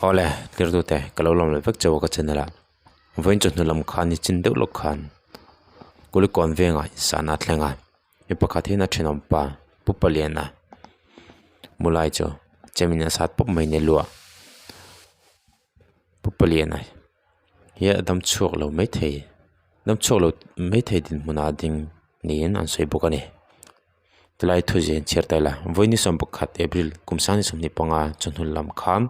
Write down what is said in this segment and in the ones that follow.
Awle tirtute ka lo lawm leh vek chauh a ka channel ah vawiin chawhnu lam khan ni chin deuh lawk khan Kulikawn vengah sana a thleng a mi pakhat hian a thenawm pa Pu Paliana mulai chu chemin a sat pawp mai ni luah Pu Paliana hi a dam chhuak lo maithei dam chhuak lo maithei dinhmunah a ding niin an sawi bawk a ni. Tilai thu zin chhiar ta ila vawiin 11 April kum 2025 chawhnu lam khan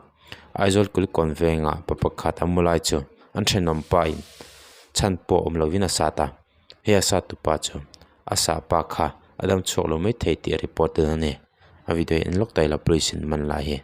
Aizawl Kulikawn vengah pa pakhat a mu lai chu an thenawm pa in chhan pawh awm lovin a sat a hei a sat tu pa chu a sah pa kha a dam chhuak lo maithei tih report dan a ni a video hi en lawk ta ila police in man lai hi.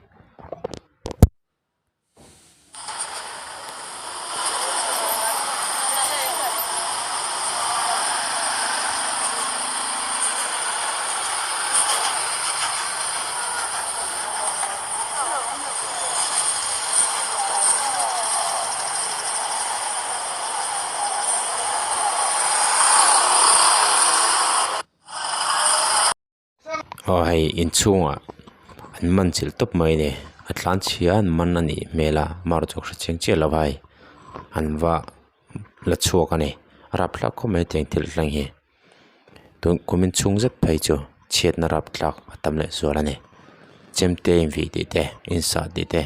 Aw hei inchhungah an man chilh tawp mai a ni a tlan chhia an man a nih hmel a amaherawhchu ka hre chiang chiah lo a hei an va la chhuak a ni a rapthlak khawp mai hetiang thil thleng hi tun kum inchhung zet phei chu chhiatna rapthlak a tam leh zual a ni chemte invih tih te insah tih te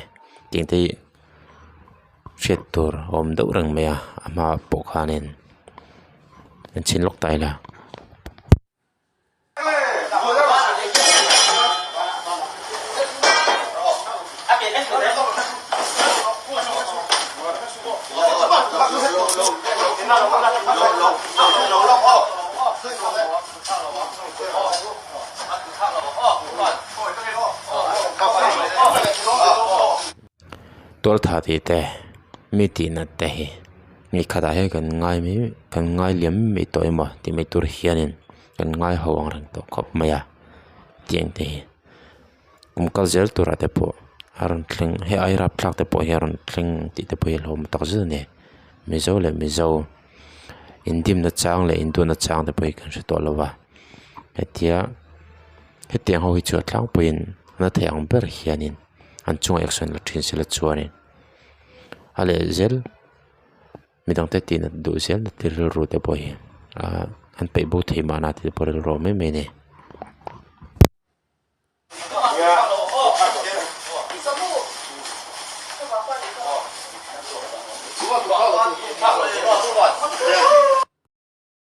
tiang te hi hriat tur a awm deuh reng mai a a hmaah pawh khanin an chhin lawk ta ila. Tualtha tih te mi tih nat te hi mi khatah hian kan ngai mai kan ngai liam mai tawh emaw tih mai tur hianin kan ngai ho ang reng tawh khawp mai a tiang te hi kum kal zel turah te pawh a rawn thleng hei ai rapthlak te pawh hi a rawn thleng tih te pawh hi a hlauhawm tak zet a ni mizo leh mizo indimna chang leh induhna chang te pawh hi kan hre tawh lo va hetia hetiang ho hi chu a tlangpuiin na thei ang ber hianin an chungah action la thin sela chuanin a leh zel. Midang te tih nat duh zel na ti rilru te pawh hi ahh an peih bo thei mahna tih pawh rilru a awm mai mai a ni.